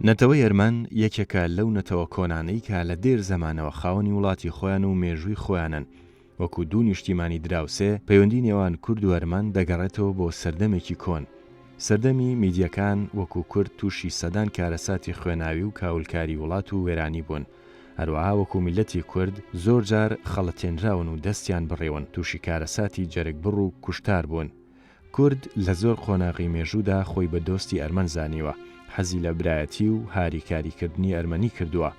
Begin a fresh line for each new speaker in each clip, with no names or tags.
نەتەوەی ئەرمەن یەکێکە لەو نەتەوە کۆنانەی کە لە دێر زەمانەوە خاوەنی وڵاتی خۆیان و مێژووی خۆیانن. وەکو دوو نیشتیمانی دراوسێ، پەیوەندی نێوان کورد و ئەرمەن دەگەڕێتەوە بۆ سەردەمێکی کۆن. سەردەمی میدیەکان وەکو کورد تووشی سەدان کارەساتی خوێناوی و کاولکاری وڵات و وێرانی بوون. هەروەها وەکو میللەتی کورد زۆر جار خەڵەتێنراون و دەستیان بڕیون، تووشی کارەساتی جەرگبڕ و کوشتار بوون. کورد لە زۆر قۆناغی مێژوودا خۆی بە دۆستی ئەرمەن زانیوە، حەزی لە برایەتی و هاریکاریکردنی ئەرمەنی کردووە.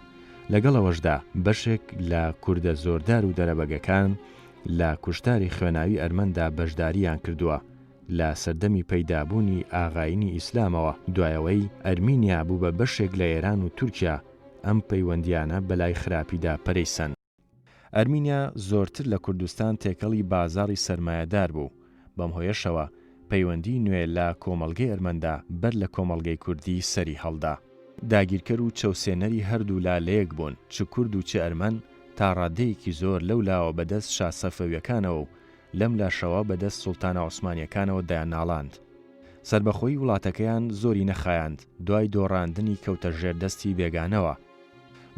لەگەڵ ئەوەشدا بەشێک لە کوردە زۆردار و دەرەبەگەکان لە کوشتاری خوێناوی ئەرمەندا بەشدارییان کردووە. لە سەردەمی پەیدابوونی ئاغاینی ئیسلامەوە، دوایەوەی ئەرمینیا بوو بە بەشێک لە ئێران و تورکیا، ئەم پەیوەندییانە بەلای خراپیدا پەرەی سەند. ئەرمینیا زۆرتر لە کوردستان تێکەڵی بازاڕی سەرمایەدار بوو، بەم هۆیەشەوە پەیوەندیی نوێ لە کۆمەڵگەی ئەرمەندا بەر لە کۆمەڵگەی کوردی سەری هەڵدا. داگیرکەر و چەوسێنەری هەردوو لا لەیەک بوون، چ کورد و چ ئەرمەن تا ڕادەیەکی زۆر لەو لاوە بە دەست شا سەفەویەکانەوە و لەم لاشەوە بە دەست سوڵتانە عوسمانیەکانەوە دەیانناڵاند. سەربەخۆیی وڵاتەکەیان زۆری نەخایاند، دوای دۆڕاندنی کەوتە ژێر دەستی بێگانەوە.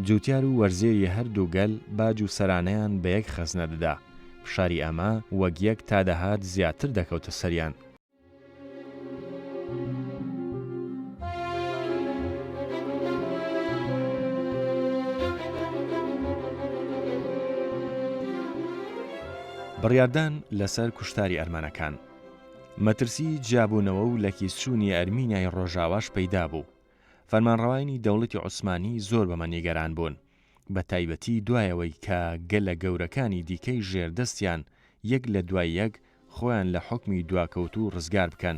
جوتیار و وەرزێری هەر دوو گەل باج و سەرانەیان بە یەک خەزنە دەدا، فشاری ئەمە وەک یەک تا دەهات زیاتر دەکەوتە سەریان. بڕیاردان لەسەر کوشتاری ئەرمەنەکان. مەترسی جیابوونەوە و لەکیسچوونی ئەرمینیای ڕۆژاواش پەیدا بوو. فەرمانڕەوایانی دەوڵەتی عوسمانی زۆر بەمە نیگەران بوون، بە تایبەتی دوایەوەی کە گەلە گەورەکانی دیکەی ژێر دەستیان یەک لە دوای یەک خۆیان لە حوکمی دواکەوتوو ڕزگار بکەن،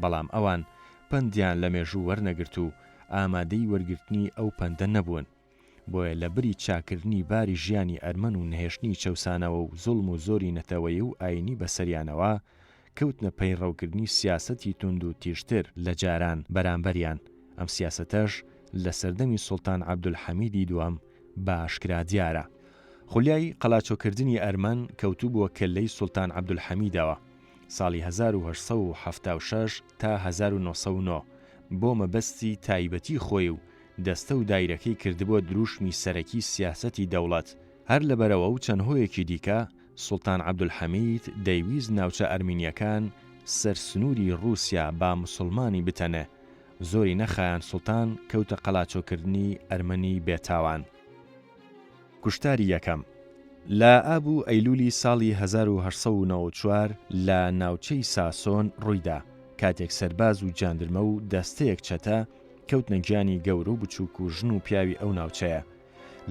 بەڵام ئەوان پەندیان لە مێژوو وەرنەگرت و ئامادەی وەرگرتنی ئەو پەندە نەبوون. بۆیە لە بری چاککردنی باری ژیانی ئەرمەن و نەهێشتنی چەوسانەوە و زوڵم و زۆری نەتەوەیی و ئایینی بەسەریانەوە، کەوتنە پەیڕەوکردنی سیاسەتی توند و تیژتر لە جاران بەرامبەریان، ئەم سیاسەتەش لە سەردەمی سوڵتان عەبدولحەمیدی دووەم بە ئاشکرا دیارە. خولیای قەلاچۆکردنی ئەرمەن کەوتبووە کەللەی سوڵتان عەبدولحەمیدەوە، ساڵی 1876 تا 1909 بۆ مەبەستی تایبەتی خۆی و دەستە و دایرەکەی کردبووە دروشمی سەرەکی سیاسەتی دەوڵەت، هەر لەبەرئەوە و چەند هۆیەکی دیکە، سوڵتان عەبدولحەمید دەیویست ناوچە ئەرمینییەکان سەر سنووری ڕووسیا با موسوڵمانی بتەنێ، زۆری نەخایاند سوڵتان کەوتە قەلاچۆکردنی ئەرمەنی بێتاوان. کوشتاری یەکەم، لە ئاب و ئەیلولی ساڵی 1894 لە ناوچەی ساسۆن ڕوویدا، کاتێک سەرباز و جاندرمە و دەستەیەک چەتە کەوتنە گیانی گەورە و بچووک و ژن و پیاوی ئەو ناوچەیە.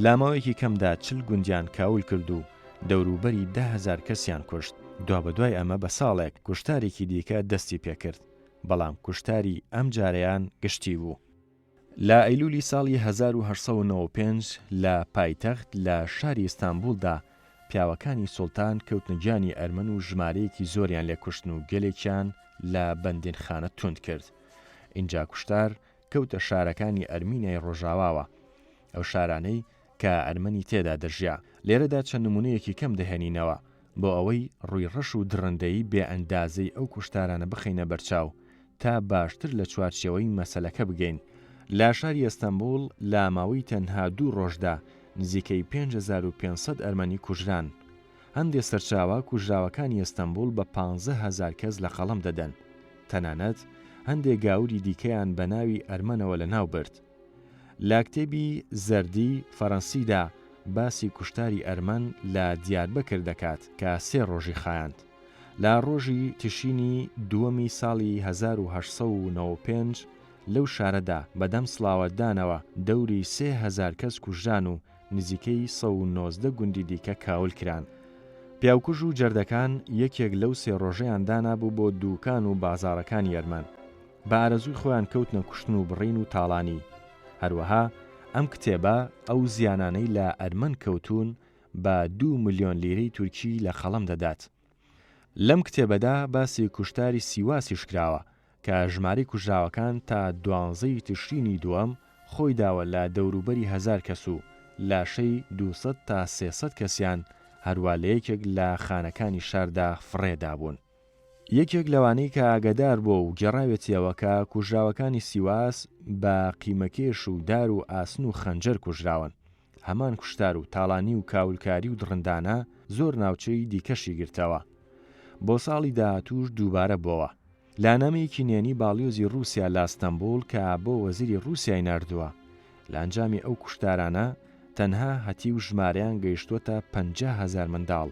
لە ماوەیەکی کەمدا 40 گوندیان کاول کرد و دەوروبەری 10,000 کەسیان کوشت. دوابەدوای ئەمە بە ساڵێک کوشتارێکی دیکە دەستی پێکرد، بەڵام کوشتاری ئەم جارەیان گشتی بوو. لە ئەیلولی ساڵی 1895 لە پایتەخت لە شاری ئیستانبوڵدا پیاوەکانی سوڵتان کەوتنە گیانی ئەرمەن و ژمارەیەکی زۆریان لێ کوشتن و گەلێکیان لە بەندینخانە توند کرد. ئینجا کوشتار کەوتە شارەکانی ئەرمینیای ڕۆژاواوە، ئەو شارانەی کە ئەرمەنی تێدا دەژیا. لێرەدا چەند نموونەیەکی کەم دەهێنینەوە بۆ ئەوەی ڕووی ڕەش و دڕندەیی بێ ئەندازەی ئەو کوشتارانە بخەینە بەرچاو تا باشتر لە چوارچێوەی مەسەلەکە بگەین. لە شاری ئەستەنبوڵ لە ماوەی تەنها دوو ڕۆژدا نزیکەی 5500 ئەرمەنی کوژران. هەندێ سەرچاوە کوژراوەکانی ئەستەنبوڵ بە 15,000 کەس لە قەڵەم دەدەن. تەنانەت هەندێ گاوری دیکەیان بە ناوی ئەرمەنەوە لەناو برد. لە کتێبی زەردی فەرەنسیدا باسی کوشتاری ئەرمەن لە دیاربەکر دەکات کە سێ ڕۆژی خایاند. لە ڕۆژی تشرینی دووەمی ساڵی 1895 لەو شارەدا بەدەم سڵاوەتدانەوە دەوری 3000 کەس کوژران و نزیکەی 119 گوندی دیکە کاول کران. پیاوکوژ و جەردەکان یەکێک لەو سێ ڕۆژەیان دانابوو بۆ دووکان و بازاڕەکانی ئەرمەن. بە ئارەزووی خۆیان کەوتنە کوشتن و بڕین و تاڵانی. هەروەها ئەم کتێبە ئەو زیانانەی لە ئەرمەن کەوتوون بە دوو ملیۆن لیرەی تورکی لە قەڵەم دەدات. لەم کتێبەدا باسی کوشتاری سیواسیش کراوە کە ژمارەی کوژراوەکان تا دوانزەی تشرینی دووەم خۆی داوە لە دەوروبەری هەزار کەس و لاشەی 200 تا 300 کەسیان هەروا لە یەکێک لە خانەکانی شاردا فڕێ دابوون. یەکێک لەوانەی کە ئاگادار بووە و گێڕاوێتیەوە کە کوژراوەکانی سیواس بە قیمەکێش و دار و ئاسن و خەنجەر کوژراون. هەمان کوشتار و تاڵانی و کاولکاری و دڕندانە زۆر ناوچەی دیکەشی گرتەوە. بۆ ساڵی داهاتووش دووبارە بۆوە. لە نامەیەکی نهێنی باڵیۆزی ڕووسیا لە ستەنبوڵ کە بۆ وەزیری ڕووسیای ناردووە، لە ئەنجامی ئەو کوشتارانە تەنها هەتیو ژمارەیان گەیشتووەتە 50 هەزار منداڵ.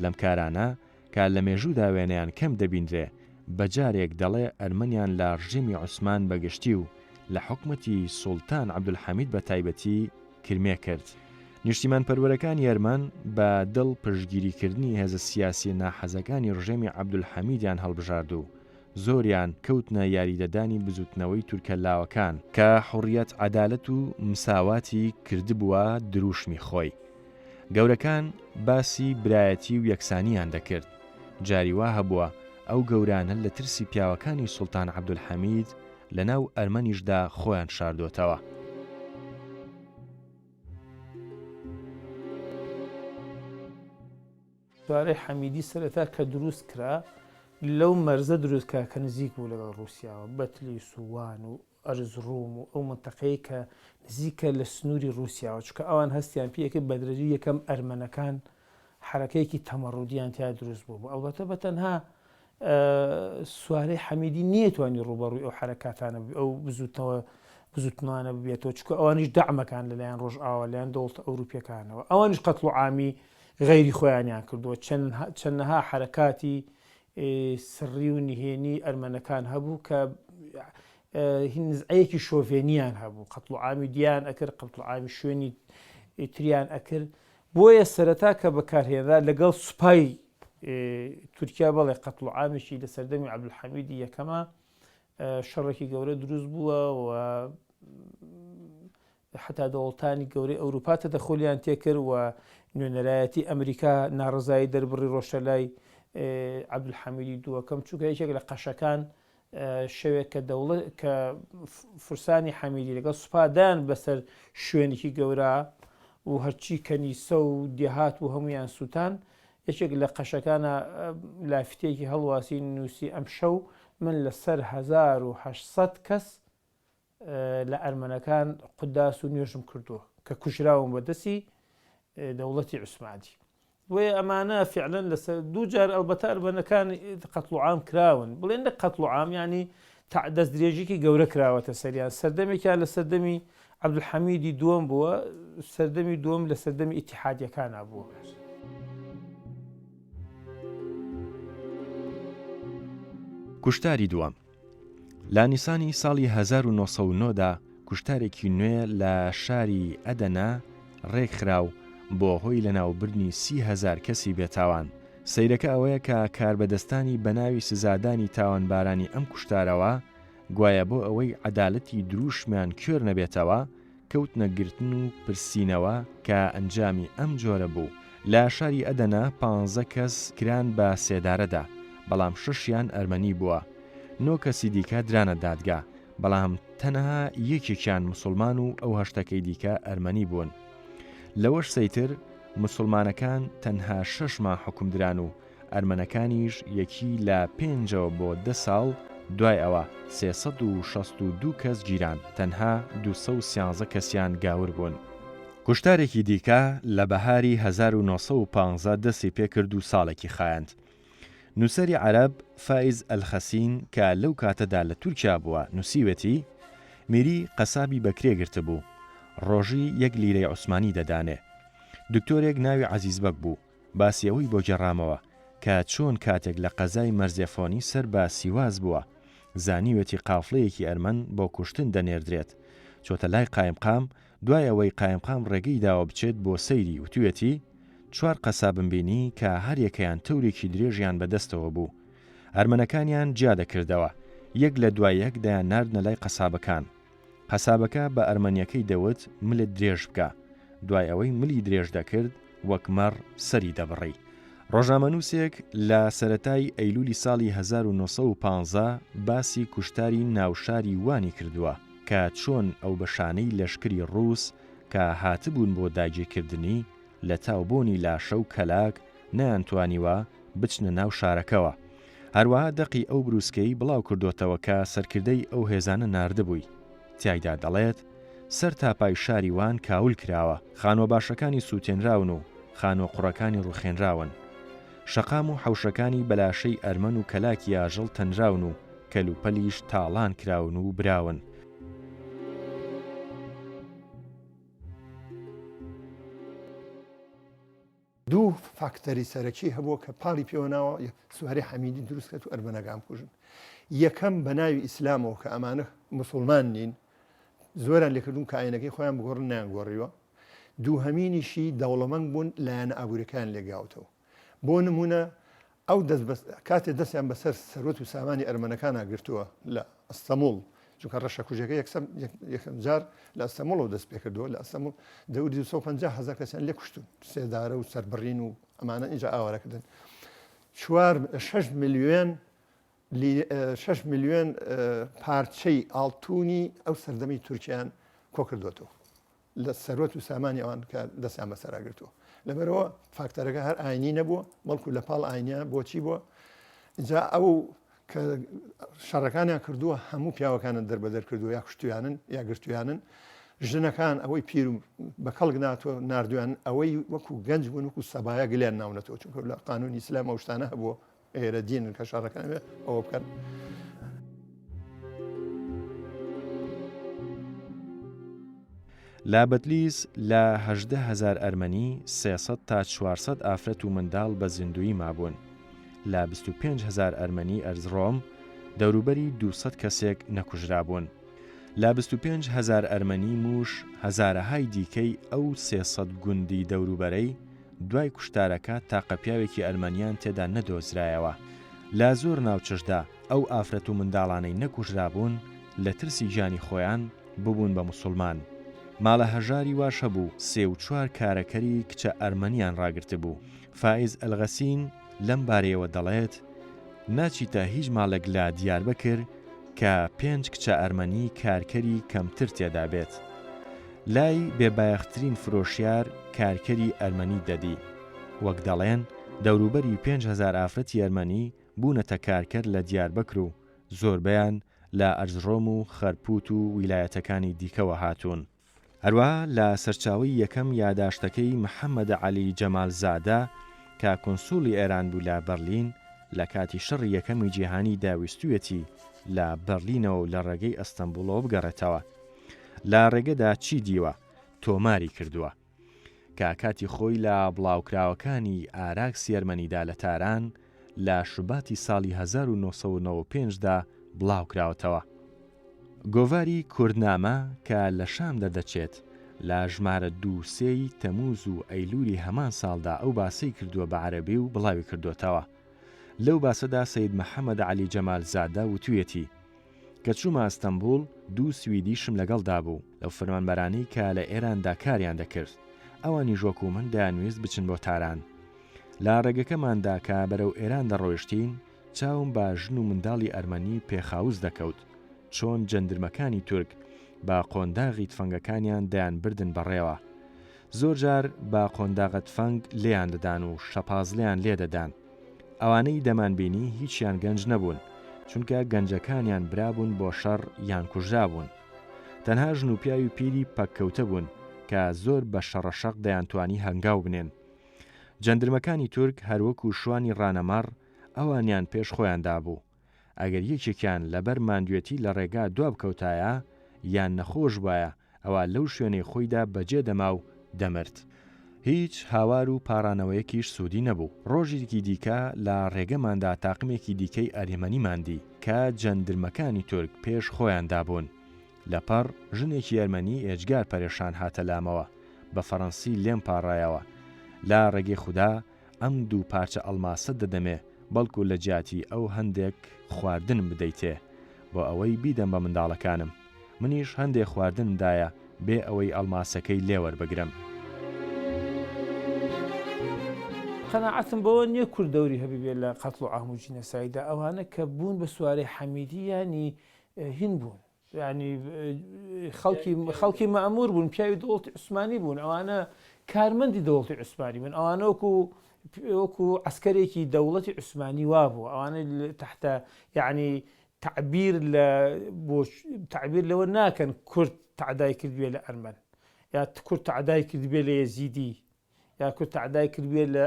لەم کارانە کە لە مێژوودا وێنەیان کەم دەبینرێ، بە جارێک دەڵێ ئەرمەنیان لە ڕژێمی عوسمان بە گشتی و لە حکومەتی سوڵتان عەبدولحەمید بە تایبەتی کرمێ کرد. نیشتیمانپەروەرەکانی ئەرمەن بە دڵ پشتگیریکردنی هێزە سیاسیە ناحەزەکانی ڕژێمی عەبدولحەمیدیان هەڵبژارد و زۆریان کەوتنە یاریدەدانی بزوتنەوەی تورکە لاوەکان کە حوڕیەت عەدالەت و مساواتی کردبووە درووشمی خۆی. گەورەکان باسی برایەتی و یەکسانییان دەکرد. جاری وا هەبووە ئەو گەورانە لە ترسی پیاوەکانی سوڵتان عەبدولحەمید لە ناو ئەرمەنیشدا خۆیان شاردۆتەوە.
سوارەی حەمیدی سەرەتا کە دروست کرا لەو مەرزە دروست کرا کە نزیک بوو لەگەڵ ڕووسیاوە، بەتلیس و وان و ئەرزڕوم و ئەو مەنتەقەیە کە نزیکە لە سنووری ڕووسیاوە، چونکە ئەوان هەستیان پێ ئەکرد بە دەرەجەی یەکەم ئەرمەنەکان حەرەکەیەکی تەمەڕودیان تیا دروست بووبوو، ئەڵبەتە بە تەنها سوارەی حەمیدی نیەتوانی ڕووبەڕووی ئەو حەرەکاتانە ئەو بزوتنەوە بزوتنانە ببێتەوە، چونکە ئەوانیش دەعمەکان لەلایەن ڕۆژئاوا لەلایەن دەوڵەتە ئەوروپیەکانەوە ئەوانیش قەتڵ و عامی غەیری خۆیانیان کردووە، چەندەها حەرەکاتی سڕی و نهێنی ئەرمەنەکان هەبوو کە نزعەیەکی شۆڤێنیان هەبوو، قەتڵ و عامی دیان ئەکرد، قەتڵ و عامی شوێنی تریان ئەکرد، بۆیە سەرەتا کە بەکارهێنرا لەگەڵ سوپای تورکیا بەڵێ قەتڵ و عامێکی لە سەردەمی عەبدولحەمیدی یەکەمە شەڕێکی گەورە دروست بووە و حەتا دەوڵتانی گەورەی ئەوروپا تەدەخولیان تێکرد و نوێنەرایەتی ئەمریکا ناڕەزایی دەربڕی ڕۆشتە لای عەبدولحەمیدی دووەکەم چونکە یەکێک لە قەشەکان شەوێک کە دەوڵەت کە فرسانی حەمیدی لەگەڵ سوپادان بەسەر شوێنێکی گەورە و هەرچی کەنیسە و دێهات و هەمویان سووتان یەکێک لە قەشەکانە لافیتەیەکی هەڵواسی نووسی ئەم شەو من لەسەر 1800 کەس لە ئەرمەنەکان قوداس و نوێژم کردووە کە کوژراون بە دەستی دەوڵەتی عوسمانی. بۆیە ئەمانە فعلەن لەسەر دوو جار ئەڵبەتە ئەرمەنەکان قەتڵ و عام کراون، بڵێن نەک قەتڵ و عام یانی دەستدرێژیکی گەورە کراوەتە سەریان، سەردەمێکیان لە سەردەمی عەبدولحەمیدی دووەم بووە، سەردەمی دووەم لە سەردەمی ئیتیحادیەکانا بووە.
کوشتاری دووەم. لە نیسانی ساڵی 1909 دا کوشتارێکی نوێ لە شاری ئەدەنە ڕێکخرا و بۆ هۆی لەناوبردنی 30 هەزار کەسی بێتاوان. سەیرەکە ئەوەیە کە کاربەدەستانی بەناوی سزادانی تاوانبارانی ئەم کوشتارەوە گوایە بۆ ئەوەی عەدالەتی درووشمیان کوێر نەبێتەوە کەوتنە گرتن و پرسینەوە کە ئەنجامی ئەم جۆرە بوو. لە شاری ئەدەنە پانزە کەس کران بە سێدارەدا، بەڵام شەشیان ئەرمەنی بووە. نۆ کەسی دیکە درانە دادگا، بەڵام تەنها یەکێکیان موسوڵمان و ئەو هەشتەکەی دیکە ئەرمەنی بوون. لەوەش سەیتر موسوڵمانەکان تەنها شەش مانگ حوکم دران و ئەرمەنەکانیش یەکی لە پێنجەوە بۆ دە ساڵ دوای ئەوە 362 کەس گیران، تەنها 213 کەسیان گاور بوون. کوشتارێکی دیکە لە بەهاری 1915 دەستی پێکرد و ساڵێکی خایاند. نووسەری عەرەب فایز ئەلخەسین کە لەو کاتەدا لە تورکیا بووە نووسیوێتی، میری قەسابی بەکرێ گرتبوو، ڕۆژی یەک لیرەی عوسمانی دەدانێ. دکتۆرێک ناوی عەزیز بەگ بوو، باسی ئەوەی بۆ گێڕامەوە کە چۆن کاتێک لە قەزای مەرزێفۆنی سەر بە سیواس بووە، زانیوێتی قافڵەیەکی ئەرمەن بۆ کوشتن دەنێردرێت، چۆتە لای قایمقام، دوای ئەوەی قایمقام ڕێگەی داوە بچێت بۆ سەیری، وتویەتی، چوار قەسابم بینی کە هەریەکەیان تەورێکی درێژیان بە دەستەوە بوو. ئەرمەنەکانیان جیا دەکردەوە، یەک لە دوای یەک دەیانناردنە لای قەسابەکان. قەسابەکە بە ئەرمەنیەکەی دەوت ملت درێژ بکە، دوای ئەوەی ملی درێژ دەکرد وەک مەڕ سەری دەبڕی. ڕۆژنامەنووسێک لە سەرەتای ئەیلولی ساڵی 1915 باسی کوشتاری ناوشاری وانی کردووە کە چۆن ئەو بەشانەی لەشکری ڕووس کە هاتبوون بۆ داگیرکردنی لە تاو بۆنی لاشە و کەلاک نەیانتوانیوە بچنە ناو شارەکەوە. هەروەها دەقی ئەو بروسکەی بڵاو کردۆتەوە کە سەرکردەی ئەو هێزانە ناردبووی. تیایدا دەڵێت، سەرتاپای شاری وان کاول کراوە، خانووە باشەکانی سووتێنراون و خانووە قوڕەکانی ڕووخێنراون. شەقام و حەوشەکانی بە لاشەی ئەرمەن و کەلاکی ئاژەڵ تەنراون و کەلوپەلیش تاڵان کراون و براون.
دوو فاکتەری سەرەکی هەبووە کە پاڵی پێوە ناوە سواری حەمیدی دروست کرد و ئەرمەنەکان بکوژن. یەکەم بە ناوی ئیسلامەوە کە ئەمانە موسڵمان نین، زۆریان لێکردوون کە ئاینەکەی خۆیان بگۆڕن نەیانگۆڕیوە. دووهەمینیشی دەوڵەمەند بوون لایەنە ئابووریەکەیان لێگاوتەوە. بۆ نموونە ئەو دەست بەس کاتێ دەستیان بەسەر سەروەت و سامانی ئەرمەنەکانا گرتووە لە ئەستەموڵ چونکە ڕەشەکوژەکە یەکسەر یەکەم جار لە ئەستەموڵەوە دەست پێکردووە لە ئەستەموڵ دەوری 250 هەزار کەسیان لێ کوشتون سێدارە و سەربڕین و ئەمانە ئینجا ئاوارەکردن چوار شەش ملیۆن شەش ملیۆن پارچەی ئاڵتونی ئەو سەردەمی تورکیان کۆکردوێتەوە لە سەروەت و سامانی ئەوان کە دەستیان بەسەرا گرتووە. لەبەرئەوە فاکتەرەکە هەر ئاینی نەبووە، بەڵکو لە پاڵ ئاینیا بۆچی بووە؟ جا ئەو کە شەڕەکانیان کردووە هەموو پیاوەکانن دەربەدەر کردووە یا کوشتویانن یا گرتویانن ژنەکان ئەوەی پیر و بە کەڵک ناتوە ناردویان ئەوەی وەکو گەنج بوون وەکو سەبایە گلیان ناونەتەوە چونکە لە قانونی ئیسلام ئەو شتانە هەبووە ئێرە دینن کە شەڕەکان بێ ئەوە بکەن.
لە بەتلیس لە 18 هەزار ئەرمەنی 300 تا 400 ئافرەت و منداڵ بە زیندوویی مابوون. لە 25 هەزار ئەرمەنی ئەرزڕۆم دەوروبەری 200 کەسێک نەکوژرابوون. لە 25 هەزار ئەرمەنی مووش هەزارەهای دیکەی ئەو 300 گوندی دەوروبەرەی دوای کوشتارەکە تاقە پیاوێکی ئەرمەنیان تێدا نەدۆزرایەوە. لە زۆر ناوچەشدا ئەو ئافرەت و منداڵانەی نەکوژرابوون لە ترسی گیانی خۆیان ببوون بە موسوڵمان. ماڵە هەژاری واش هەبوو سێ و چوار کارەکەری کچە ئەرمەنیان ڕاگرتبوو. فائیز ئەلغەسین لەم بارەیەوە دەڵێت، ناچیتە هیچ ماڵێک لە دیاربەکر کە پێنج کچە ئەرمەنی کارکەری کەمتر تێدا بێت. لای بێبایەخترین فرۆشیار کارکەری ئەرمەنیت دەدی. وەک دەڵێن دەوروبەری 5000 ئافرەتی ئەرمەنی بوونەتە کارکەر لە دیاربەکر و زۆربەیان لە ئەرزڕۆم و خەرپوت و ویلایەتەکانی دیکەوە هاتوون. هەروەها لە سەرچاوەی یەکەم یاداشتەکەی محەمەد عەلی جەمال زادە کە کونسوڵی ئێران بوو لە بەرلین لە کاتی شەڕی یەکەمی جیهانی دا ویستویەتی لە بەرلینەوە و لە ڕێگەی ئەستەنبوڵەوە بگەڕێتەوە لە ڕێگەدا چی دیوە تۆماری کردووە کە کاتی خۆی لە بڵاوکراوەکانی ئاراکسی ئەرمەنیدا لە تاران لە شوباتی ساڵی 1995 دا بڵاوکراوەتەوە. گۆڤاری کوردنامە کە لە شام دەردەچێت، لە ژمارە دوو سێ ی تەمووز و ئەیلوولی هەمان ساڵدا ئەو باسەی کردووە بە عەرەبی و بڵاوی کردۆتەوە. لەو باسەدا سەید محەمەد عەلی جەمال زادە وتوویەتی، کە چوومە ئەستەنبوڵ دوو سویدیشم لەگەڵدا بوو، لەو فەرمانبەرانەی کە لە ئێراندا کاریان دەکرد. ئەوانیش وەکوو من دەیانویست بچن بۆ تاران. لە ڕێگەکەماندا کە بەرەو ئێران دەڕۆیشتین، چاوم بە ژن و منداڵی ئەرمەنی پێخاوس دەکەوت، چۆن جەندرمەکانی تورک بە قۆنداغی تفەنگەکانیان دەیانبردن بەڕێوە. زۆر جار بە قۆنداغە تفەنگ لێیان دەدان و شەپازڵیان لێ دەدان. ئەوانەی دەمانبینی هیچیان گەنج نەبوون، چونکە گەنجەکانیان برابوون بۆ شەڕ یان کوژرابوون. تەنها ژن و پیاوی پیری پەککەوتە بوون کە زۆر بە شەڕەشەق دەیانتوانی هەنگاو بنێن. جەندرمەکانی تورک هەروەکو شوانی ڕانەمەڕ ئەوانیان پێش خۆیان دابوو. ئەگەر یەکێکیان لەبەر ماندوێتی لە ڕێگا دوا بکەوتایە یان نەخۆش بوایە ئەوا لەو شوێنەی خۆیدا بەجێ دەما و دەمرد. هیچ هاوار و پاڕانەوەیەکیش سوودی نەبوو. ڕۆژیکی دیکە لە ڕێگەماندا تاقمێکی دیکەی ئەرمەنیمان دی کە جەندرمەکانی تورک پێش خۆیان دابوون. لەپڕ ژنێکی ئەرمەنی ئێجگار پەرێشان هاتە لامەوە، بە فەڕەنسی لێم پاڕایەوە، لە ڕێگەی خودا ئەم دوو پارچە ئەڵماسەت دەدەمێ، بەڵکو لە جیاتی ئەو هەندێک خواردنم بدەیتێ، بۆ ئەوەی بیدەم بە منداڵەکانم. منیش هەندێ خواردنم دایە بێ ئەوەی ئەڵماسەکەی لێ وەربگرم.
قەناعەتم بەوە نییە کورد دەوری هەبیبێ لە قەتڵ و عام و جینەسایددا، ئەوانە کە بوون بە سوارەی حەمیدی یانی هین بوون، یانی خەڵکی خەڵکی مەئموور بوون، پیاوی دەوڵەتی عوسمانی بوون، ئەوانە کارمەندی دەوڵەتی عوسمانی بوون، ئەوانە وەکوو. وەکو عسکەرێکی دەوڵەتی عوسمانی وابوو ئەوانە تحتە یعنی تەعبیر لە بۆ تەعبیر لەوە ناکەن کورد تەعدای کردبێ لە ئەرمەن یا کورد تەعدای کردبێ لە یەزیدی یا کورد تەعدای کردبێ لە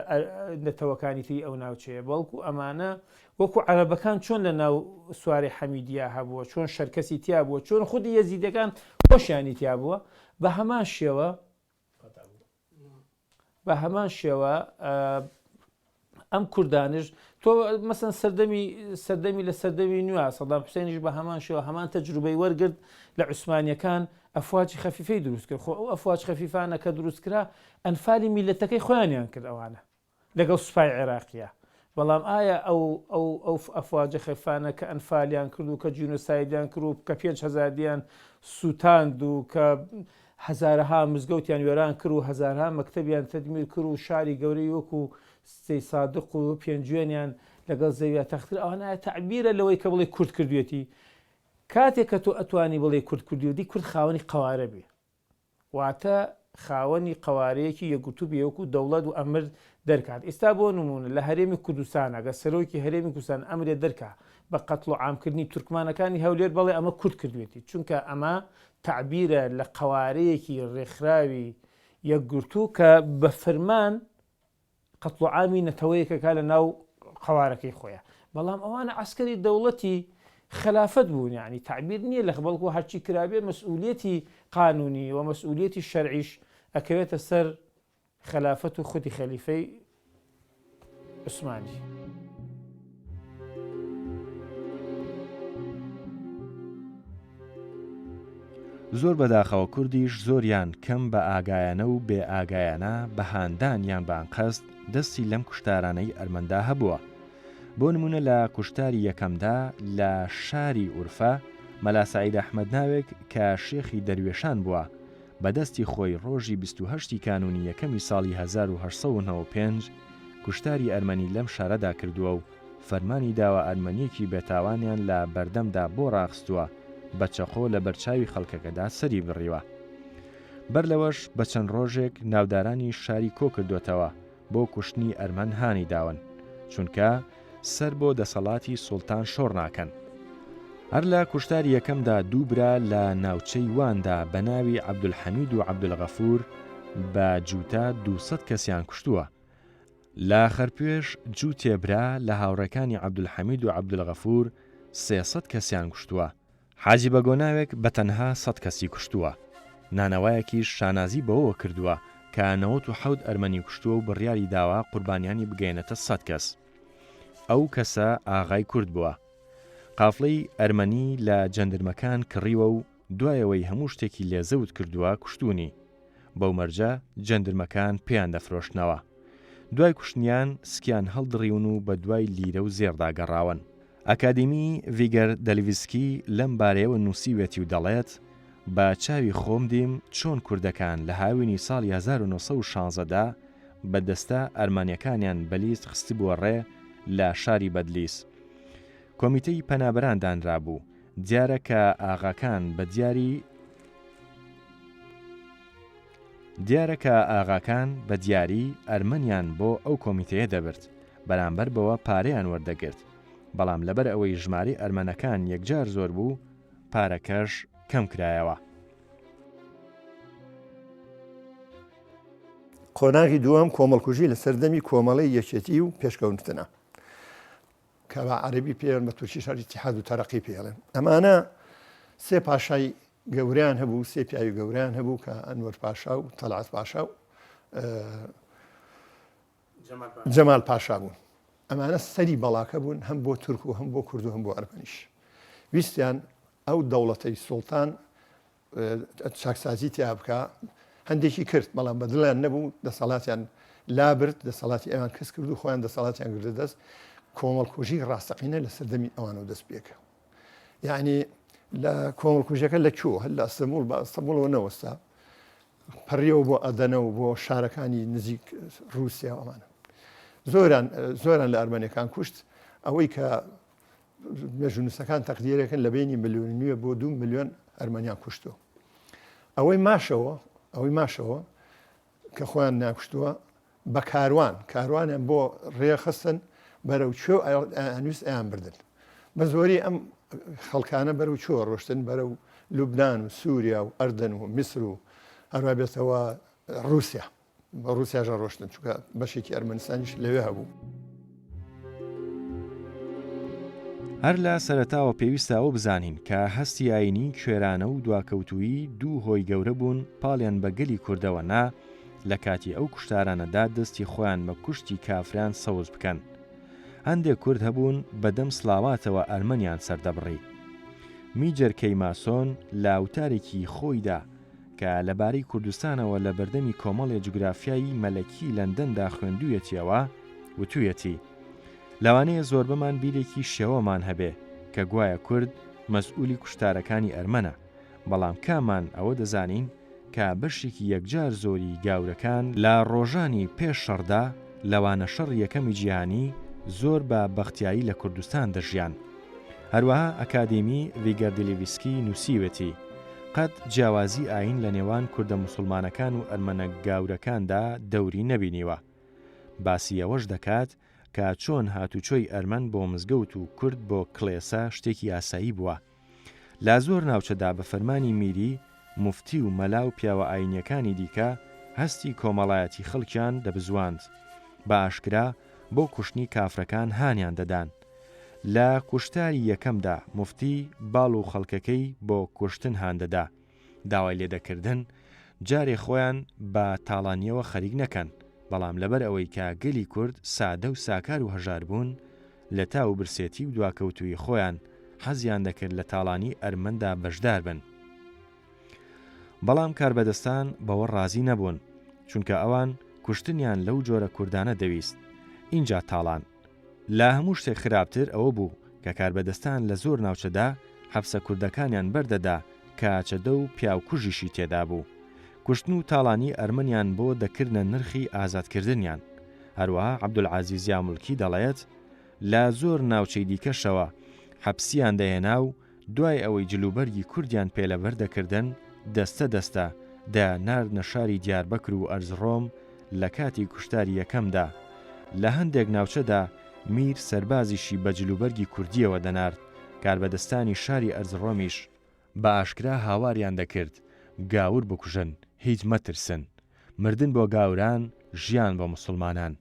نەتەوەکانی تری ئەو ناوچەیە بەڵکو ئەمانە وەکو عەرەبەکان چۆن لە ناو سوارەی حەمیدیا هەبووە چۆن شەرکەسی تیا بووە چۆن خودی یەزیدەکان خۆشیانی تیا بووە بە هەمان شێوە بە هەمان شێوە ئەم کوردانش تۆ مەسەن سەردەمی سەردەمی لە سەردەمی نوێ سەدام حوسێنیش بە هەمان شێوە هەمان تەجروبەی وەرگرت لە عوسمانیەکان ئەفواجی خەفیفەی دروست کرد خۆ ئەو ئەفواج خەفیفانە کە دروست کرا ئەنفالی میلەتەکەی خۆیانیان کرد ئەوانە لەگەڵ سوپای عێراقیە بەڵام ئایا ئەو ئەو ئەو ئەفواجە خەفانە کە ئەنفالیان کرد و کە جینۆسایدیان کرد و کە 5هزار دیان سووتاند و کە هەزارەها مزگەوتیان وێران کرد و هەزارها مەکتەبیان تەدمیر کرد و شاری گەورەی وەکو سەی سادق و پێنجوێنیان لەگەڵ زەویا تەخت کرد، ئەوانە ئایا تەعبیرە لەوەی کە بڵێی کورد کردوێتی؟ کاتێک کە تۆ ئەتوانی بڵێی کورد کردوێتی، کورد خاوەنی قەوارە بێ، واتە خاوەنی قەوارەیەکی یەکگرتوو بێ وەکو دەوڵەت و ئەمر دەرکات. ئیستا بۆ نموونە لە هەرێمی کوردستان ئەگەر سەرۆکی هەرێمی کوردستان ئەمرێ دەرکا بە قەتڵ و عامکردنی تورکمانەکانی هەولێر بەڵێ ئەمە کورد کردوێتی، چونکە ئەمە تەعبیرە لە قەوارەیەکی ڕێکخراوی یەکگرتوو کە بە فرمان قەتڵوعامی نەتەوەیەک ئەکا لە ناو قەوارەکەی خۆیا. بەڵام ئەوانە عەسکەری دەوڵەتی خەلافەت بوون یانی تەعبیر نییە لە بەڵکو هەرچی کرابێ مەسئولیەتی قانونی و مەسئولیەتی شەرعیش ئەکەوێتە سەر خەلافەت و خودی خەلیفەی عوسمانی.
زۆر بەداخەوە کوردیش زۆریان کەم بە ئاگایانە و بێ ئاگایانە بە هاندان یان بە ئەنقەست دەستی لەم کوشتارانەی ئەرمەندا هەبووە. بۆ نموونە لە کوشتاری یەکەمدا لە شاری ئورفە مەلا سەعید ئەحمەد ناوێک کە شێخی دەروێشان بووە بە دەستی خۆی ڕۆژی 28 ی کانوونی یەکەمی ساڵی 1895 کوشتاری ئەرمەنی لەم شارەدا کردووە و فەرمانی داوە ئەرمەنییەکی بێتاوانیان لە بەردەمدا بۆ ڕاخستووە بە چەقۆ لە بەرچاوی خەڵکەکەدا سەری بڕیوە. بەر لەوەش بە چەند ڕۆژێک ناودارانی شاری کۆ کردۆتەوە بۆ کوشتنی ئەرمەن هانی داون، چونکە سەر بۆ دەسەڵاتی سوڵتان شۆڕ ناکەن. هەر لە کوشتاری یەکەمدا دوو برا لە ناوچەی واندا بە ناوی عەبدولحەمید و عەبدولغەفوور بە جووتە 200 کەسیان کوشتووە. لە خەرپوێش جووتێ برا لە هاوڕێکانی عەبدولحەمید و عەبدولغەفوور 300 کەسیان کوشتووە. حاجی بەگۆ ناوێک بە تەنها سەد کەسی کوشتووە. نانەوایەکیش شانازی بەوەوە کردووە کە 97 ئەرمەنی کوشتووە و بڕیاری داوە قوربانیانی بگەیەنێتە سەد کەس. ئەو کەسە ئاغای کورد بووە. قافڵەی ئەرمەنی لە جەندرمەکان کڕیوە و دوای ئەوەی هەموو شتێکی لێ زەوت کردووە کوشتوونی. بەو مەرجە جەندرمەکان پێیان دەفرۆشتنەوە. دوای کوشتنیان سکیان هەڵدڕیون و بە دوای لیرە و زێڕدا گەڕاون. ئەکادیمی ڤیگەر دەلیڤسکی لەم بارەیەوە نووسیوێتی و دەڵێت، بە چاوی خۆم دیم چۆن کوردەکان لە هاوینی ساڵی 1916 دا بە دەستە ئەرمەنیەکانیان بە لیست خستبووە ڕێ لە شاری بەدلیس کۆمیتەی پەنابەران دانرابوو دیارە کە ئاغاکان بە دیاری دیارە کە ئاغاکان بە دیاری ئەرمەنیان بۆ ئەو کۆمیتەیە دەبرد، بەرامبەر بەوە پارەیان وەردەگرت، بەڵام لەبەر ئەوەی ژمارەی ئەرمەنەکان یەکجار زۆر بوو، پارەکەش کەم کرایەوە.
قۆناغی دووەم کۆمەڵکوژی لە سەردەمی کۆمەڵەی یەکێتی و پێشکەونتنە کە بە عەرەبی پێیان بە تورکیش هەر ئیتیحاد و تەرەقی پێڵێن ئەمانە سێ پاشای گەوریان هەبوو سێ پیاوی گەوریان هەبوو کە ئەنوەر پاشا و تەلعەت پاشا و جەمال پاشا بوون ئەمانە سەری بەڵاکە بوون هەم بۆ تورک و هەم بۆ کورد و هەم بۆ ئەرمەنیش ویستیان ئەو دەوڵەتەی سوڵتان چاکسازی تیا بکا هەندێکی کرد بەڵام بە دڵیان نەبوو دەسەڵاتیان لابرد دەسەڵاتی ئەوان کەس کرد و خۆیان دەسەڵاتیان گرتە دەست کۆمەڵکوژی ڕاستەقینە لە سەردەمی ئەوانەوە دەست پێکە یعنی لە کۆمەڵکوژەکە لە کوێ هەر لە ئەستەموڵ بە ئەستەموڵەوە نەوەستا پەڕیەوە بۆ ئەدەنە و بۆ شارەکانی نزیک رووسیا ئەمانە زۆران زۆران لە ئەرمەنەکان کوشت ئەوەی کە مێژوونووسەکان تەقدیرەکەن لە بەینی ملیۆن نوێ بۆ دوو ملیۆن ئەرمەنیان کوشتووە. ئەوەی ماشەوە ئەوەی ماشەوە کە خۆیان ناکوشتووە. بە کاروان، کاروانیان بۆ ڕێخستن بەرەو کوێ ئەیانویست ئەیان بردن. بە زۆری ئەم خەڵکانە بەرەو کوێ ڕۆشتن؟ بەرەو لوبنان و سووریا و ئەردەن و میسر و هەروە بێتەوە ڕووسیا. بە ڕووسیاش ڕۆشتن چونکە بەشێکی ئەرمەنستانیش لەوێ هەبوو.
هەر لە سەرەتاوە پێویستە ئەوە بزانین کە هەستی ئایینی کوێرانە و دواکەوتوویی دوو هۆی گەورە بوون پاڵیان بە گەلی کوردەوە نا لە کاتی ئەو کوشتارانەدا دەستی خۆیان بە کوشتی کافران سەوز بکەن. هەندێک کورد هەبوون بە دەم سڵاواتەوە ئەرمەنیان سەردەبڕی. میجەر کەی ماسۆن لە وتارێکی خۆیدا کە لە بارەی کوردستانەوە لە بەردەمی کۆمەڵی جوگرافیای مەلەکی لەندەندا خوێندوویەتیەوە، وتوویەتی، لەوانەیە زۆربەمان بیرێکی شێوەمان هەبێ کە گوایە کورد مەسئولی کوشتارەکانی ئەرمەنە، بەڵام کامان ئەوە دەزانین کە بەشێکی یەکجار زۆری گاورەکان لە ڕۆژانی پێش شەڕدا، لەوانە شەڕی یەکەمی جیهانی، زۆر بە بەختیاری لە کوردستان دەژیان. هەروەها ئەکادیمی ڤیگەردیلیڤسکی نووسیوێتی، قەت جیاوازی ئایین لە نێوان کوردە موسوڵمانەکان و ئەرمەنە گاورەکاندا دەوری نەبینیوە. باسی ئەوەش دەکات کە چۆن هاتوچۆی ئەرمەن بۆ مزگەوت و کورد بۆ کڵێسە شتێکی ئاسایی بووە. لە زۆر ناوچەدا بە فەرمانی میری، موفتی و مەلا و پیاوە ئایینیەکانی دیکە هەستی کۆمەڵایەتی خەڵکیان دەبزواند. بە ئاشکرا بۆ کوشتنی کافرەکان هانیان دەدان. لە کوشتاری یەکەمدا موفتی باڵ و خەڵکەکەی بۆ کوشتن هان دەدا. داوای لێ دەکردن جارێ خۆیان بە تاڵانییەوە خەریک نەکەن، بەڵام لەبەر ئەوەی کە گەلی کورد سادە و ساکار و هەژار بوون، لە تاو و برسێتی و دواکەوتوویی خۆیان حەزیان دەکرد لە تاڵانی ئەرمەندا بەشدار بن. بەڵام کاربەدەستان بەوە ڕازی نەبوون، چونکە ئەوان کوشتنیان لەو جۆرە کوردانە دەویست، ئینجا تاڵان. لە هەموو شتێک خراپتر ئەوە بوو کە کاربەدەستان لە زۆر ناوچەدا حەپسە کوردەکانیان بەردەدا کە چەدە و پیاوکوژیشی تێدا بوو. کوشتن و تاڵانی ئەرمەنیان بۆ دەکردنە نرخی ئازادکردنیان. هەروەها عەبدولعەزیز یامولکی دەڵێت، لە زۆر ناوچەی دیکەشەوە حەپسیان دەهێنا و دوای ئەوەی جلوبەرگی کوردیان پێ لەبەر دەکردن، دەستە دەستە دەیانناردنە شاری دیاربەکر و ئەرزڕۆم لە کاتی کوشتاری یەکەمدا. لە هەندێک ناوچەدا میر سەربازیشی بە جلوبەرگی کوردییەوە دەنارد، کاربەدەستانی شاری ئەرزڕۆمیش بە ئاشکرا هاواریان دەکرد، گاور بکوژن، هیچ مەترسن. مردن بۆ گاوران، ژیان بۆ موسڵمانان.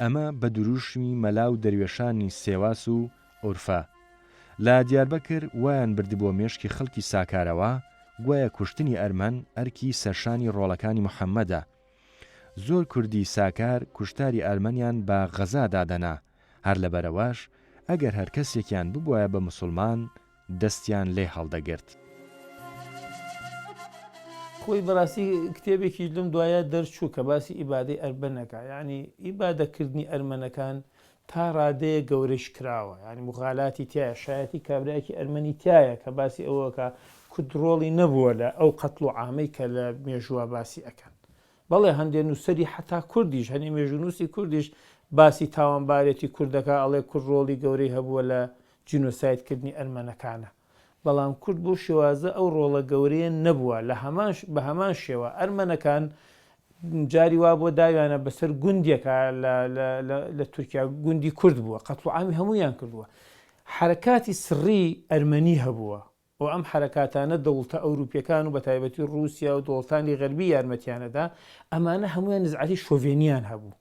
ئەمە بە دروشمی مەلا و دەروێشانی سێواس و ئورفە. لە دیاربەکر وایان بردبووە مێشکی خەڵکی ساکارەوە، گوایە کوشتنی ئەرمەن ئەرکی سەرشانی ڕۆڵەکانی محەممەدە. زۆر کوردی ساکار کوشتاری ئەرمەنیان بە غەزا دادەنا، هەر لەبەرئەوەش ئەگەر هەر کەسێکیان ببوایە بە موسڵمان، دەستیان لێ هەڵدەگرت.
خۆی بەڕاستی کتێبێکیش لەم دوایە دەرچوو کە باسی ئیبادەی ئەرمەنەکە یانی ئیبادەکردنی ئەرمەنەکان تا ڕادەیەک گەورەیش کراوە یانی موغالاتی تیایە شایەتی کابرایەکی ئەرمەنی تیایە کە باسی ئەوەکە کورد ڕۆڵی نەبووە لە ئەو قەتڵ و عامەی کە لە مێژووە باسی ئەکەن بەڵێ هەندێ نووسەری حەتا کوردیش هەنێ مێژوونووسی کوردیش باسی تاوانبارێتی کورد دەکا ئەڵێ کورد ڕۆڵی گەورەی هەبووە لە جینۆساید کردنی ئەرمەنەکانە بەڵام کورد بەو شێوازە ئەو ڕۆڵە گەورەیە نەبووە لە هەمان بە هەمان شێوە ئەرمەنەکان جاری وا بۆ داویانە بەسەر گوندێکا لە لە لە لە تورکیا گوندی کورد بووە قەتڵ و عامی هەموویان کردووە حەرەکاتی سڕی ئەرمەنی هەبووە و ئەم حەرەکاتانە دەوڵتە ئەوروپیەکان و بەتایبەتی ڕووسیا و دەوڵتانی غەربی یارمەتیان ئەدا، ئەمانە هەموویان نزعەتی شۆڤێنیان هەبوو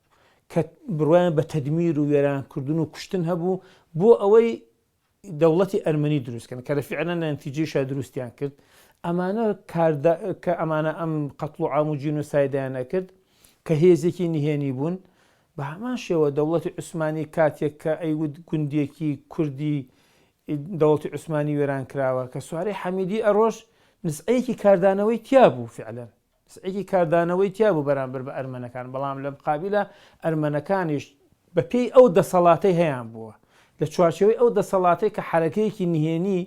کە بڕوایان بە تەدمیر و وێرانکردن و کوشتن هەبوو بۆ ئەوەی دەوڵەتی ئەرمەنی دروست کەن کە لە فیعلەن لە نەتیجەیشا دروستیان کرد. ئەمانە کاردا کە ئەمانە ئەم قەتڵ و عام و جینۆسایدیان ئەکرد کە هێزێکی نهێنی بوون بە هەمان شێوە دەوڵەتی عوسمانی کاتێک کە ئەیوت گوندێکی کوردی دەوڵەتی عوسمانی وێران کراوە کە سوارەی حەمیدی ئەڕۆشت نزعەیەکی کاردانەوەی تیا بوو فعلەن نزعەیەکی کاردانەوەی تیا بوو بەرامبەر بە ئەرمەنەکان بەڵام لە مقابیلە ئەرمەنەکانیش بە پێی ئەو دەسەڵاتەی هەیان بووە لە چوارچێوەی ئەو دەسەڵاتەی کە حەرەکەیەکی نهێنی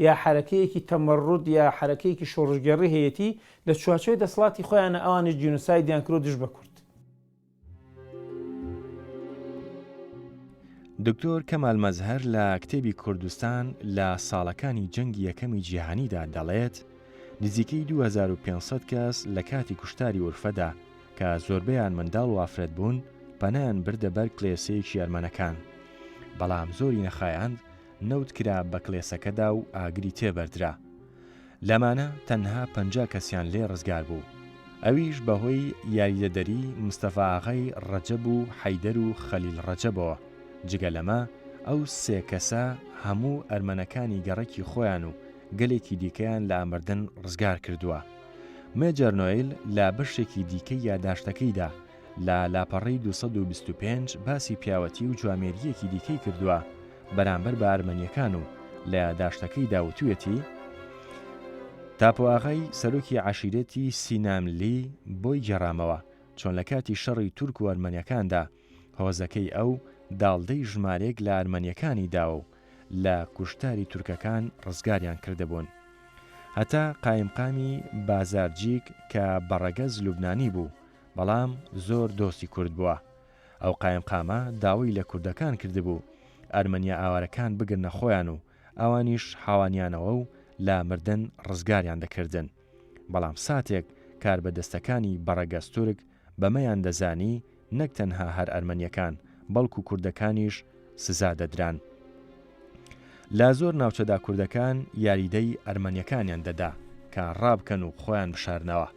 یا حەرەکەیەکی تەمەڕود یا حەرەکەیەکی شۆڕشگێڕی هەیەتی لە چوارچێوەی دەسەڵاتی خۆیانە ئەوانیش جینۆسایدیان کرد دژ بە کورد.
دکتۆر کەمال مەزهەر لە کتێبی کوردستان لە ساڵەکانی جەنگی یەکەمی جیهانیدا دەڵێت، نزیکەی 2500 کەس لە کاتی کوشتاری ئورفەدا کە زۆربەیان منداڵ و ئافرەت بوون، پەنایان بردە بەر کلێسەیەکی ئەرمەنەکان. بەڵام زۆری نەخایاند نەوت کرا بە کلێسەکەدا و ئاگری تێبەردرا. لەمانە تەنها 50 کەسیان لێ ڕزگار بوو. ئەویش بەهۆی یاریدەدەری مستەفا ئاغای ڕەجەب و حەیدەر و خەلیل ڕەجەبەوە. جگە لەمە ئەو سێ کەسە هەموو ئەرمەنەکانی گەڕەکی خۆیان و گەلێکی دیکەیان لە مردن ڕزگار کردووە. مێجەر نۆیل لە بەشێکی دیکەی یاداشتەکەیدا لە لاپەڕەی 225 باسی پیاوەتی و جوامێرییەکی دیکەی کردووە بەرامبەر بە ئەرمەنییەکان و لە یاداشتەکەیدا وتوویەتی، تاپۆ ئاغای سەرۆکی عەشیرەتی سیناملی بۆی گێڕامەوە چۆن لە کاتی شەڕی تورک و ئەرمەنییەکاندا هۆزەکەی ئەو داڵدەی ژمارەیەک لە ئەرمەنییەکانی داوە و لە کوشتاری تورکەکان ڕزگاریان کردبوون. هەتا قایمقامی بازارجیک کە بە ڕەگەز لوبنانی بوو، بەڵام زۆر دۆستی کورد بووە. ئەو قایمقامە داوەی لە کوردەکان کردبوو ئەرمەنییە ئاوارەکان بگرنە خۆیان و ئەوانیش حاوانیانەوە و لە مردن ڕزگاریان دەکردن. بەڵام ساتێک کاربەدەستەکانی بە ڕەگەز تورک بەمەیان دەزانی نەک تەنها هەر ئەرمەنیەکان بەڵکو کوردەکانیش سزا دەدران. لە زۆر ناوچەدا کوردەکان یاریدەی ئەرمەنیەکانیان دەدا کە ڕابکەن و خۆیان بشارنەوە.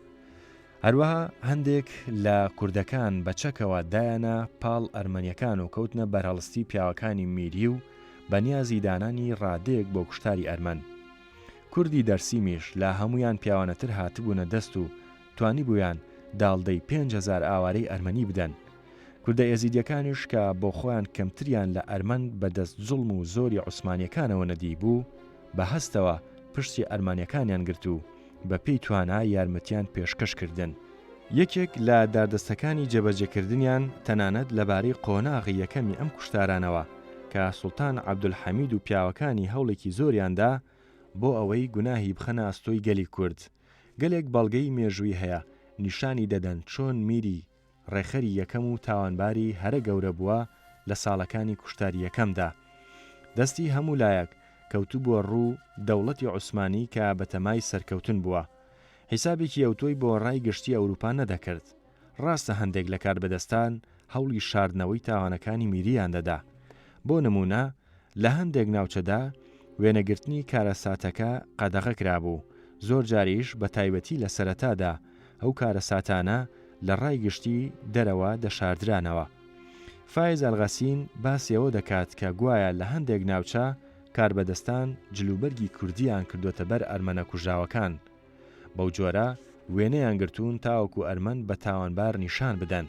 هەروەها هەندێک لە کوردەکان بە چەکەوە دایانە پاڵ ئەرمەنیەکان و کەوتنە بەرهەڵستی پیاوەکانی میری و بە نیازی دانانی ڕادەیەک بۆ کوشتاری ئەرمەن. کوردی دەرسیمیش لە هەموویان پیاوانەتر هاتبوونە دەست و توانیبوویان داڵدەی 5000 ئاوارەی ئەرمەنی بدەن. کوردە ئێزیدیەکانیش کە بۆ خۆیان کەمتریان لە ئەرمەن بە دەست زوڵم و زۆری عوسمانیەکانەوە نەدیبوو، بە هەستەوە پشتی ئەرمانیەکانیان گرت و بە پێی توانا یارمەتیان پێشکەش کردن. یەکێک لە داردەستەکانی جێبەجێکردنیان تەنانەت لەبارەی قۆناغی یەکەمی ئەم کوشتارانەوە کە سوڵتان عەبدولحەمید و پیاوەکانی هەوڵێکی زۆریان دا بۆ ئەوەی گوناهی بخەنە ئەستۆی گەلی کورد، گەلێک بەڵگەی مێژووی هەیە نیشانی دەدەن چۆن میری ڕێکخەری یەکەم و تاوانباری هەرە گەورە بووە لە ساڵەکانی کوشتاری یەکەمدا. دەستی هەموو لایەک کەوتبووە ڕوو دەوڵەتی عوسمانی کە بەتەمای سەرکەوتن بووە. حیسابێکی ئەوتۆی بۆ ڕای گشتی ئەوروپا نەدەکرد. ڕاستە هەندێک لە کاربەدەستان هەوڵی شاردنەوەی تاوانەکانی میرییان دەدا. بۆ نموونە لە هەندێک ناوچەدا وێنەگرتنی کارەساتەکە قەدەغە کرابوو، زۆر جاریش بە تایبەتی لە سەرەتادا ئەو کارەساتانە لە ڕای گشتی دەرەوە دەشاردرانەوە. فایز ئەلغەسین باسی ئەوە دەکات کە گوایە لە هەندێک ناوچە کاربەدەستان جلوبەرگی کوردییان کردۆتە بەر ئەرمەنە کوژراوەکان. بەو جۆرە وێنەیان گرتوون تاوەکو ئەرمەن بە تاوانبار نیشان بدەن.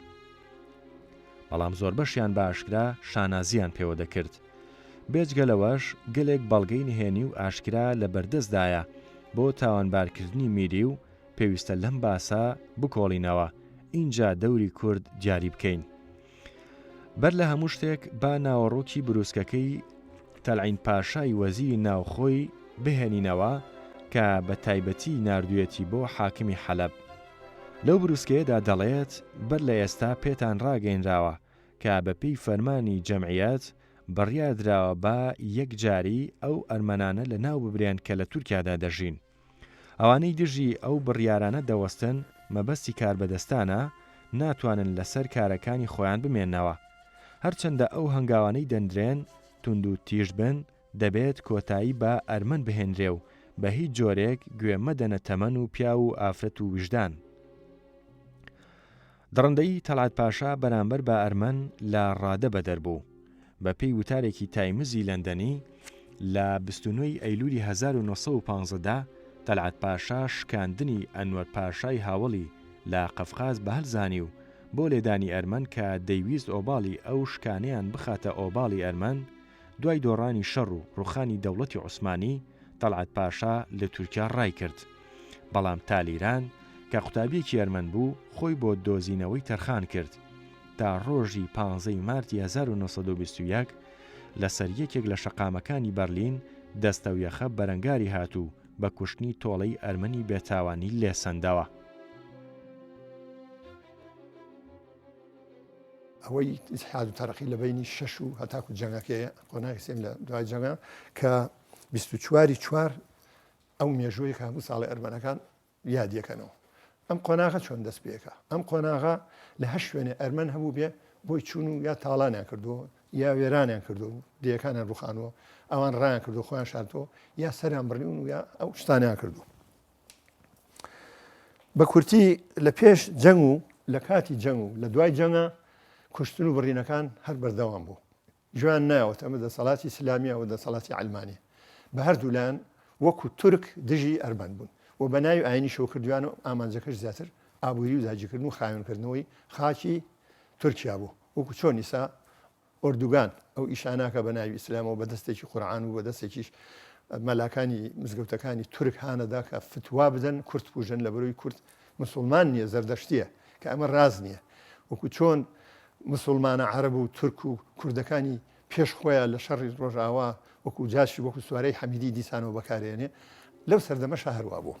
بەڵام زۆربەشیان بە ئاشکرا شانازییان پێوە دەکرد. بێجگە لەوەش گەلێک بەڵگەی نهێنی و ئاشکرا لە بەردەستدایە بۆ تاوانبارکردنی میری و پێویستە لەم باسە بکۆڵینەوە ئینجا دەوری کورد دیاری بکەین. بەر لە هەموو شتێک با ناوەڕۆکی بروسکەکەی تەلعین پاشای وەزیری ناوخۆی بهێنینەوە کە بە تایبەتی ناردوویەتی بۆ حاکمی حەلەب. لەو بروسکەیەدا دەڵێت بەر لە ئێستا پێتان ڕاگەینراوە کە بە پێی فەرمانی جەمعیەت بڕیار دراوە بە یەکجاری ئەو ئەرمەنانە لە ناو ببرێن کە لە تورکیادا دەژین. ئەوانەی دژی ئەو بڕیارانە دەوەستن مەبەستی کاربەدەستانە ناتوانن لەسەر کارەکانی خۆیان بمێننەوە. هەرچەندە ئەو هەنگاوانەی دەنرێن توندوتیژ بن دەبێت کۆتایی بە ئەرمەن بهێنرێ و بە هیچ جۆرێک گوێ مەدەنە تەمەن و پیاو و ئافرەت و ویژدان. دڕندەیی تەڵعەت پاشا بەرامبەر بە ئەرمەن لە ڕادە بەدەر بوو. بە پێی وتارێکی تایمزی لەندەنی لە 29 ی ئەیلولی 1915 دا تەلعەت پاشا شکاندنی ئەنوەر پاشای هاوەڵی لە قەفقاز بە هەل زانی و بۆ لێدانی ئەرمەن کە دەیویست ئۆباڵی ئەو شکانەیان بخاتە ئۆباڵی ئەرمەن دوای دۆڕانی شەڕ و ڕوخانی دەوڵەتی عوسمانی، تەڵعەت پاشا لە تورکیا ڕایکرد. بەڵام تالیران کە قوتابییەکی ئەرمەن بوو، خۆی بۆ دۆزینەوەی تەرخان کرد. تا ڕۆژی پانزە ی مارتی 1921 لەسەر یەکێک لە شەقامەکانی بەرلین دەستەویەخە بەرەنگاری هات و بە کوشتنی تۆڵەی ئەرمەنی بێتاوانی لێسەندەوە.
ئەوەی ئیتحاد و تەرەقی لە بەینی شەش و هەتاکو جەنگەکەیە قۆناغی سێم لە دوای جەنگە کە 24 چوار ئەو مێژووی کە هەموو ساڵی ئەرمەنەکان یادیەکەنەوە. ئەم قۆناغە چۆن دەست پێکا؟ ئەم قۆناغە لە هەر شوێنێ ئەرمەن هەبوو بێ بۆی چوون و یا تاڵانیان کردووە یا وێرانیان کردووە و دێیەکانیان ڕووخانووە، ئەوان ڕایان کردووە خۆیان شاردووە یا سەریان بڕیون و یا ئەو شتانیان کردووە. بە کورتی لە پێش جەنگ و لە کاتی جەنگ و لە دوای جەنگە کوشتن و بڕینەکان هەر بەردەوام بوو. گوێیان نایەوەت ئەمە دەسەڵاتی ئیسلامیە و دەسەڵاتی عەلمانیە بە هەردوولایان وەکو تورک دژی ئەرمەن بوون و بە ناوی ئاینیشەوە کردویان و ئامانجەکەش زیاتر ئابووری و داگیرکردن و خاوێنکردنەوەی خاکی تورکیا بوو وەکو چۆن ئیسا ئۆردوگان ئەو ئیشاناکە بە ناوی ئیسلامەوە بە دەستێکی قورعان و بە دەستێکیش مەلاکانی مزگەوتەکانی تورک هانەدا کە فتوا بدەن کورد بکوژن لە بەرەوەی کورد مسوڵمان نییە زەردەشتییە کە ئەمە ڕاست نییە وەکو چۆن مسوڵمانە عەرەب و تورک و کوردەکانی پێش خۆیان لە شەڕی ڕۆژئاوا وەکو جاشی وەکو سوارەی حەمیدی دیسانەوە بەکارێنێ لەو سەردەمەشا هەروا بوو.